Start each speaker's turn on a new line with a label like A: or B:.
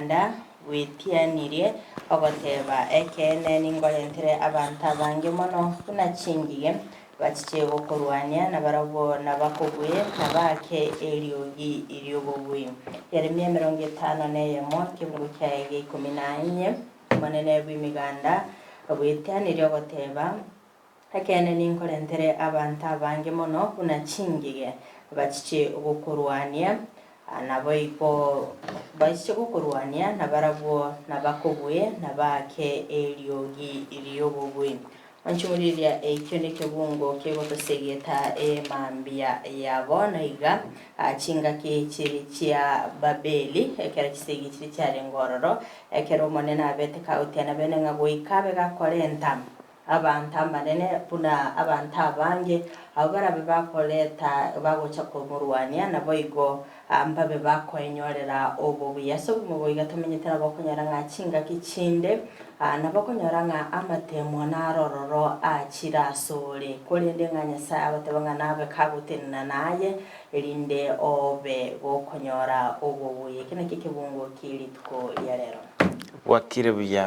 A: bw'Emeganda bwetianirie, ogoteeba, Ekeene, ninkorentere abanto abange mono buna chingige, bachiche gokorwania, na barabwo nabakobue, na baake eriogi ri'obobui. Yeremia 51, ekebugu kiaye gia ikomi na inye, Omonene bw'Emeganda bwetianirie, ogoteeba, Ekeene ninkorentere abanto abange mono buna chingige, bachiche gokorwania, naboigo bachiche gokorwania, na barabwo nabakobue, na baake eriogi ri'obobui. Onchumuriria ekio nekebungo kegotosegeta emambia ya bono iga, chingaki chiria chia Babeli, ekero chisegi chiria chiarenge ororo, ekero Omonene abete kagotiana bene ng'a goika abe gakorenta Abanto amanene buna abanto abange, abwo barabe bakoreta bagocha komorwania, naboigo mbabe bakoenyorera obobuya. Ase obogima obo iga tomenyete nabo okonyora ng'a chingaki chinde nabo okonyora ng'a amateemwa naro ororo achire asore, korende ng'a Nyasae agoteba ng'a nabe kagotenena naye, erinde obe gokonyora obobuya. Eke nakio ekebungo kie rituko ria rero.
B: Bwakire buya.